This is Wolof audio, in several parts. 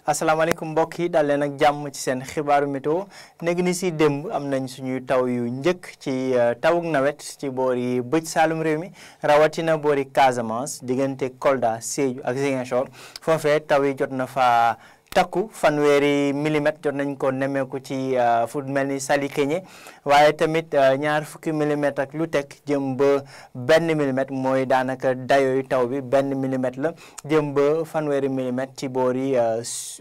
asalaamaaleykum mbokk yi dal leen ak jàmm ci seen xibaaru météo néegi ni si démb am nañ suñuy taw yu njëkk ci tawuk nawet ci boori bëj Saalum réew mi rawatina boori Casamance diggante Kolda Sédhiou ak Ziguinchor foofee taw yi jot na fa takku fanweeri milimètre jot nañ ko nemmeeku ci fu mel ni Sali Keñe waaye tamit ñaar fukki milimètre ak lu teg jëm ba benn milimètre mooy daanaka dayooyu taw bi benn milimètre la jëm ba fanweeri milimètre ci boori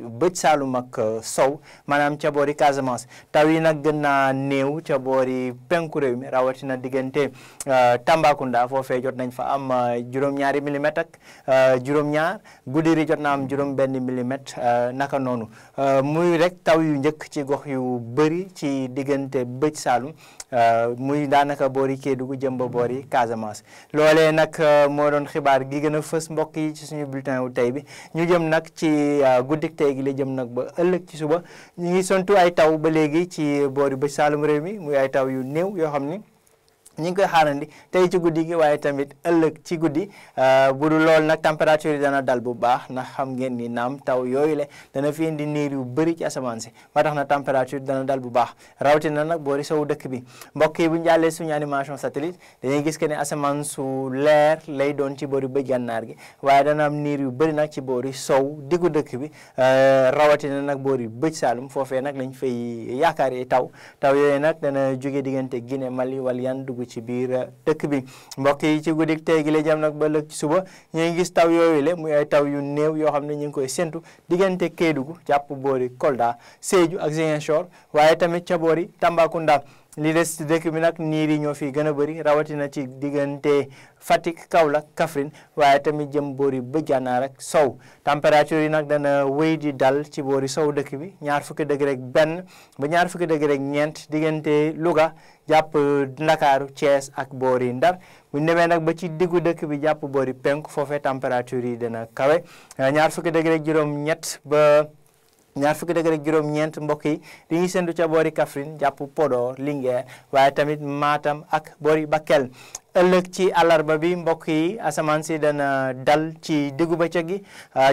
bëj Saalum ak sow maanaam ca boori Casamance taw yi nag gën naa néew ca boori penku réew mi rawatina diggante Tambacounda foofee jot nañ fa am juróom-ñaari milimètre ak juróom-ñaar Goudiri jot na am juróom-benn milimètre naka noonu muy rek taw yu njëkk ci gox yu bëri ci diggante bëj Saalum muy daanaka boori Kédougou jëm ba boori Casamance loolee nag moo doon xibaar gi gën a fës mbokk yi ci suñu bulletin wu tey bi ñu jëm nag ci guddik tey gi la jëm nag ba ëllëg ci suba ñu ngi sontu ay taw ba léegi ci boori bëj Saalum réew mi muy ay taw yu néew yoo xam ni ñu ngi koy xaarandi tey ci guddi gi waaye tamit ëllëg ci guddi bu dul lool nag température yi dana dal bu baax ndax xam ngeen ni naam taw yooyu le dana fi indi niir yu bëri ci asamaan si ba tax na température dana dal bu baax rawatina nag boori sowu dëkk bi mbokk yi bu ñu jàllee suñu animation satellite dañuy gis que ne asamaan su leer lay doon ci boori bëj gànnaar gi waaye dana am niir yu bëri nag ci boori sow diggu dëkk bi rawatina nag boori bëj Saalum foofee nag lañ fay yaakaar yi taw yooyu nag dana jóge diggante Guinée Mali wala yan dugg ci biir dëkk bi mbokk yi ci guddik tey gi la jëm nag ba lëg ci suba ñu ngi gis taw yooyu le muy ay taw yu néew yoo xam ne ñu ngi koy séntu diggante Kédougou jàpp boori Kolda Sédhiou ak Ziguinchor waaye tamit ca boori Tambacounda li des ci dëkk bi nag niir yi ñoo fi gën a bëri rawatina ci diggante Fatick Kaolack Kaffrine waaye tamit jëm boori bëj gànnaar ak sow température yi nag dana wéy di dal ci boori sow dëkk bi ñaar fukki degré ak benn ba ñaar fukki degré ak ñeent diggante Louga jàpp Ndakaaru Thiès ak boori Ndar bu ñu demee nag ba ci diggu dëkk bi jàpp boori penku foofee température yi dana kawe ñaar fukki degré ak juróom-ñett ba ñaar fukki degré ak juróom-ñeent mbokk yi di ñuy sendu ca boori Kaffrine jàpp Podor Linguère waaye tamit Matam ak boori Bakel ëllëg ci àllarba bi mbokk yi asamaan si dana dal ci diggu bëccëg gi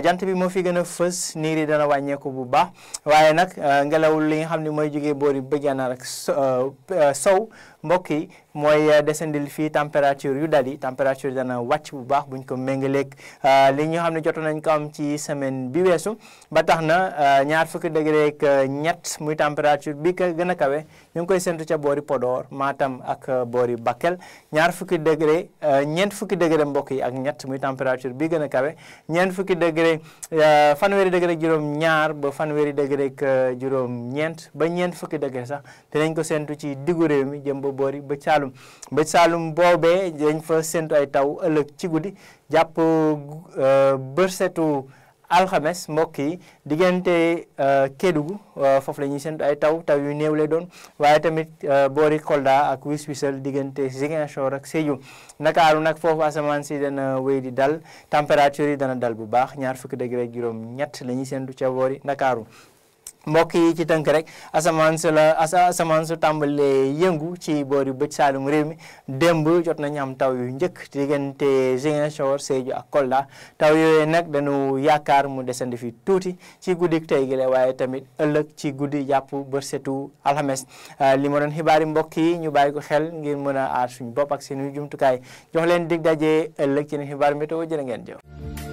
jant bi moo fi gën a fës niir yi dana wàññeeku bu baax waaye nag ngelaw li nga xam ne mooy jógee boori bëj gànnaar ak sow mbokk yi mooy descendil fii température yu dal yi température dana wàcc bu baax buñ ko méngaleeg li ñu xam ne jotoon nañ ko am ci semaine bi weesu ba tax na ñaar fukki degré ak ñett muy température bi ka gën a kawe ñu ngi koy séntu ca boori Podor Matam ak boori Bakel ñaar fukki degré ñeent fukki degré mbokk yi ak ñett muy température bi gën a kawe ñeent fukki degré fanweeri degré ak juróom ñaar ba fanweeri degré ak juróom ñeent ba ñeent fukki degré sax dinañ ko séntu ci diggu réew mi jëm ba boori bëj Saalum boobee dañ fa séntu ay taw ëllëg ci guddi jàpp bërsetu alxames mbokk yi diggante Kédougou foofu la ñuy séntu ay taw yu néew lay doon waaye tamit boori Kolda ak wis-wisal diggante Ziguinchor ak Sédhiou Ndakaaru nag foofu asamaan si dana wéy di dal température yi dana dal bu baax ñaar fukki degré ak juróom ñett la ñuy séntu ca boori Ndakaaru mbokk yi ci tënk rek asamaan su tàmbalee yëngu ci boori bëj Saalum réew mi démb jot nañu am taw yu njëkk diggante Ziguinchor Sédhiou ak Kolda taw yooyu nag dañu yaakaar mu desandi fi tuuti ci guddik tey gi la waaye tamit ëllëg ci guddi jàpp bërsetu alxames li ma doon xibaari mbokk yi ñu bàyyi ko xel ngir mën a aar suñu bopp ak seen jumtukaay jox leen dig daje ëllëg ci xibaar météo jërë ngeen jëf